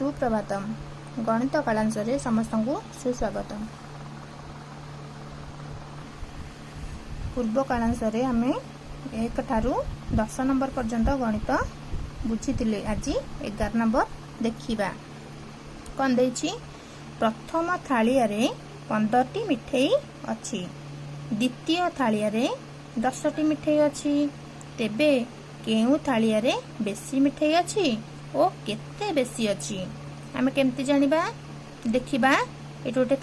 ସୁପ୍ରଭାତମ। ଗଣିତ କାଳାଂଶରେ ସମସ୍ତଙ୍କୁ ସୁସ୍ୱାଗତ। ପୂର୍ବ କାଳାଂଶରେ ଆମେ 1 ଠାରୁ 10 ନମ୍ବର ପର୍ଯ୍ୟନ୍ତ ଗଣିତ ବୁଝିଥିଲେ। ଆଜି 11 ନମ୍ବର ଦେଖିବା। କ'ଣ ଦେଇଛି? ପ୍ରଥମ ଥାଳିଆରେ 15ଟି ମିଠେଇ ଅଛି, ଦ୍ୱିତୀୟ ଥାଳିଆରେ 10ଟି ମିଠେଇ ଅଛି। ତେବେ କେଉଁ ଥାଳିଆରେ ବେଶୀ ମିଠେଇ ଅଛି ଓ କେତେ ବେଶୀ ଅଛି? ଆମେ କେମିତି ଜାଣିବା? ଦେଖିବା, ଏଠି ଗୋଟେ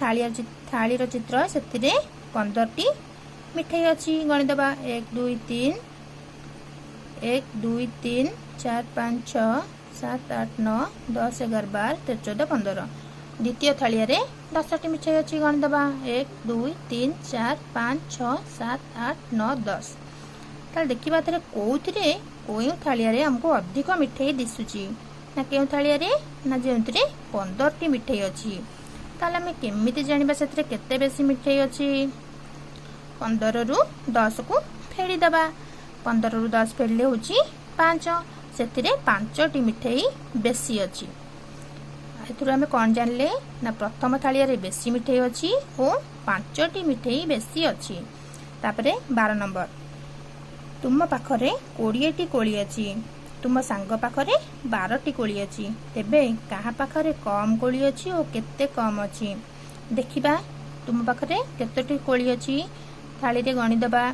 ଥାଳିର ଚିତ୍ର, ସେଥିରେ 15ଟି ମିଠେଇ ଅଛି। ଗଣିଦେବା, 1 2 3, 1 2 3 4 5 6 7 8 9 10 11 12 13 14 15। ଦ୍ୱିତୀୟ ଥାଳିଆରେ 10ଟି ମିଠେଇ ଅଛି। ଗଣିଦେବା, 1 2 3 4 5 6 7 8 9 10। ତାହେଲେ ଦେଖିବା ଏଥିରେ କେଉଁଥିରେ, କେଉଁ ଥାଳିଆରେ ଆମକୁ ଅଧିକ ମିଠେଇ ଦିଶୁଛି? ନା କେଉଁ ଥାଳିଆରେ? ନା ଯେଉଁଥିରେ 15ଟି ମିଠେଇ ଅଛି। ତାହେଲେ ଆମେ କେମିତି ଜାଣିବା ସେଥିରେ କେତେ ବେଶୀ ମିଠେଇ ଅଛି? 15ରୁ 10କୁ ଫେଡ଼ିଦେବା। 15ରୁ 10 ଫେଡ଼ିଲେ ହେଉଛି 5। ସେଥିରେ 5ଟି ମିଠେଇ ବେଶୀ ଅଛି। ଏଥିରୁ ଆମେ କ'ଣ ଜାଣିଲେ? ନା ପ୍ରଥମ ଥାଳିଆରେ ବେଶୀ ମିଠେଇ ଅଛି ଓ 5ଟି ମିଠେଇ ବେଶୀ ଅଛି। ତାପରେ 12 ନମ୍ବର। ତୁମ ପାଖରେ 20ଟି କୋଳି ଅଛି, ତୁମ ସାଙ୍ଗ ପାଖରେ 12ଟି କୋଳି ଅଛି। ତେବେ କାହା ପାଖରେ କମ୍ କୋଳି ଅଛି ଓ କେତେ କମ୍ ଅଛି? ଦେଖିବା, ତୁମ ପାଖରେ କେତୋଟି କୋଳି ଅଛି? ଥାଳିରେ ଗଣିଦେବା,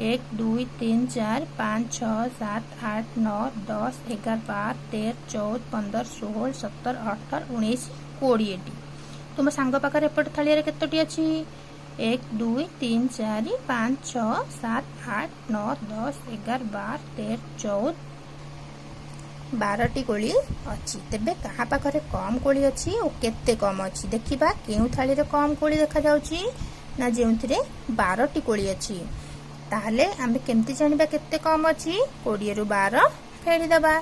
1 2 3 4 5 6 7 8 9 10 11 12 13 14 15 16 17 18 19 20ଟି। ତୁମ ସାଙ୍ଗ ପାଖରେ ଏପଟେ ଥାଳିଆରେ କେତୋଟି ଅଛି? 1 2 3 4 5 6 7 8 9 10 11 12 13 14, 12ଟି କୋଳି ଅଛି। ତେବେ କାହା ପାଖରେ କମ୍ କୋଳି ଅଛି ଓ କେତେ କମ୍ ଅଛି? ଦେଖିବା, କେଉଁ ଥାଳିରେ କମ୍ କୋଳି ଦେଖାଯାଉଛି? ନା ଯେଉଁଥିରେ 12ଟି କୋଳି ଅଛି। ତାହେଲେ ଆମେ କେମିତି ଜାଣିବା କେତେ କମ୍ ଅଛି? 20ରୁ 12 ଫେଡ଼ିଦେବା।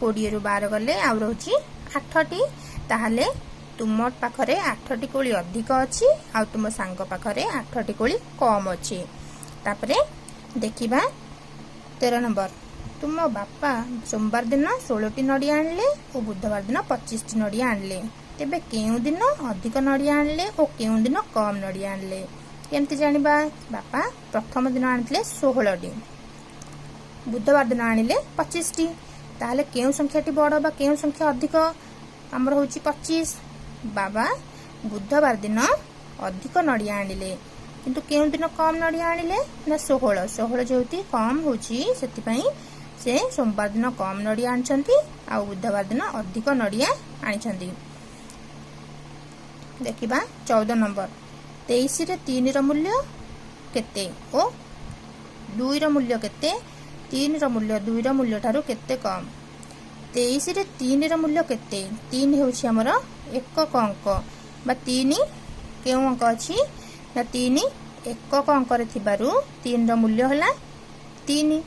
20ରୁ 12 ଗଲେ ଆଉ ରହୁଛି 8ଟି। ତାହେଲେ ତୁମ ପାଖରେ 8ଟି କୋଳି ଅଧିକ ଅଛି ଆଉ ତୁମ ସାଙ୍ଗ ପାଖରେ 8ଟି କୋଳି କମ୍ ଅଛି। ତାପରେ ଦେଖିବା 13 ନମ୍ବର। ତୁମ ବାପା ସୋମବାର ଦିନ 16ଟି ନଡ଼ିଆ ଆଣିଲେ ଓ ବୁଧବାର ଦିନ 25ଟି ନଡ଼ିଆ ଆଣିଲେ। ତେବେ କେଉଁ ଦିନ ଅଧିକ ନଡ଼ିଆ ଆଣିଲେ ଓ କେଉଁ ଦିନ କମ୍ ନଡ଼ିଆ ଆଣିଲେ? କେମିତି ଜାଣିବା? ବାପା ପ୍ରଥମ ଦିନ ଆଣିଥିଲେ 16ଟି, ବୁଧବାର ଦିନ ଆଣିଲେ 25ଟି। ତାହେଲେ କେଉଁ ସଂଖ୍ୟାଟି ବଡ଼ ବା କେଉଁ ସଂଖ୍ୟା ଅଧିକ? ଆମର ହେଉଛି 25। ବାବା ବୁଧବାର ଦିନ ଅଧିକ ନଡ଼ିଆ ଆଣିଲେ, କିନ୍ତୁ କେଉଁ ଦିନ କମ୍ ନଡ଼ିଆ ଆଣିଲେ? ନା 16। 16 ଯେହେତୁ କମ୍ ହେଉଛି, ସେଥିପାଇଁ ସେ ସୋମବାର ଦିନ କମ୍ ନଡ଼ିଆ ଆଣିଛନ୍ତି ଆଉ ବୁଧବାର ଦିନ ଅଧିକ ନଡ଼ିଆ ଆଣିଛନ୍ତି। ଦେଖିବା 14 ନମ୍ବର। 23ରେ 3ର ମୂଲ୍ୟ କେତେ ଓ 2ର ମୂଲ୍ୟ କେତେ? 3ର ମୂଲ୍ୟ 2ର ମୂଲ୍ୟ ଠାରୁ କେତେ କମ୍? 23ରେ 3ର ମୂଲ୍ୟ କେତେ? 3 ହେଉଛି ଆମର ଏକକ ଅଙ୍କ ବା 3 କେଉଁ ଅଙ୍କ ଅଛି? ନା 3 ଏକକ ଅଙ୍କରେ ଥିବାରୁ 3ର ମୂଲ୍ୟ ହେଲା 3।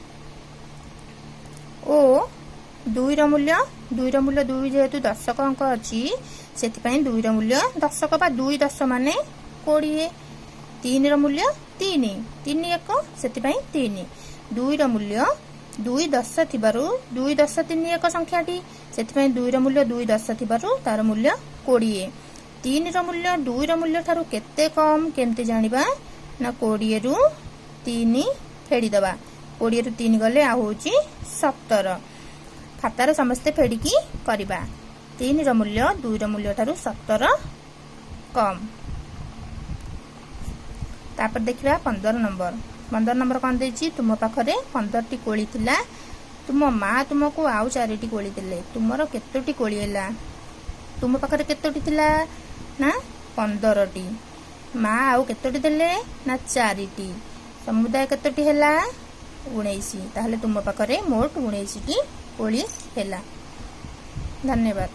ଓ 2ର ମୂଲ୍ୟ, 2ର ମୂଲ୍ୟ, 2 ଯେହେତୁ ଦଶକ ଅଙ୍କ ଅଛି, ସେଥିପାଇଁ 2ର ମୂଲ୍ୟ ଦଶକ ବା 2 ଦଶ ମାନେ 20। 3ର ମୂଲ୍ୟ 3, 3 ଏକ, ସେଥିପାଇଁ 3। 2ର ମୂଲ୍ୟ 2 ଦଶ ଥିବାରୁ, 2 ଦଶ 3 ଏକ ସଂଖ୍ୟାଟି, ସେଥିପାଇଁ 2ର ମୂଲ୍ୟ 2 ଦଶ ଥିବାରୁ ତାର ମୂଲ୍ୟ 20। 3ର ମୂଲ୍ୟ 2ର ମୂଲ୍ୟ ଠାରୁ କେତେ କମ୍, କେମିତି ଜାଣିବା? ନା 20ରୁ 3 ଫେଡ଼ିଦେବା। 20ରୁ 3 ଗଲେ ଆଉ ହେଉଛି 17। ଖାତାରେ ସମସ୍ତେ ଫେଡ଼ିକି କରିବା। 3ର ମୂଲ୍ୟ 2ର ମୂଲ୍ୟ ଠାରୁ 17 କମ୍। ତାପରେ ଦେଖିବା 15 ନମ୍ବର। 15 ନମ୍ବର କ'ଣ ଦେଇଛି? ତୁମ ପାଖରେ 15ଟି କୋଳି ଥିଲା, ତୁମ ମା ତୁମକୁ ଆଉ 4ଟି କୋଳି ଦେଲେ, ତୁମର କେତୋଟି କୋଳି ହେଲା? ତୁମ ପାଖରେ କେତୋଟି ଥିଲା? ନା 15ଟି। ମା ଆଉ କେତୋଟି ଦେଲେ? ନା 4ଟି। ସମୁଦାୟ କେତୋଟି ହେଲା? 19। ତାହେଲେ ତୁମ ପାଖରେ ମୋଟ 19ଟି କୋଳି ହେଲା। ଧନ୍ୟବାଦ।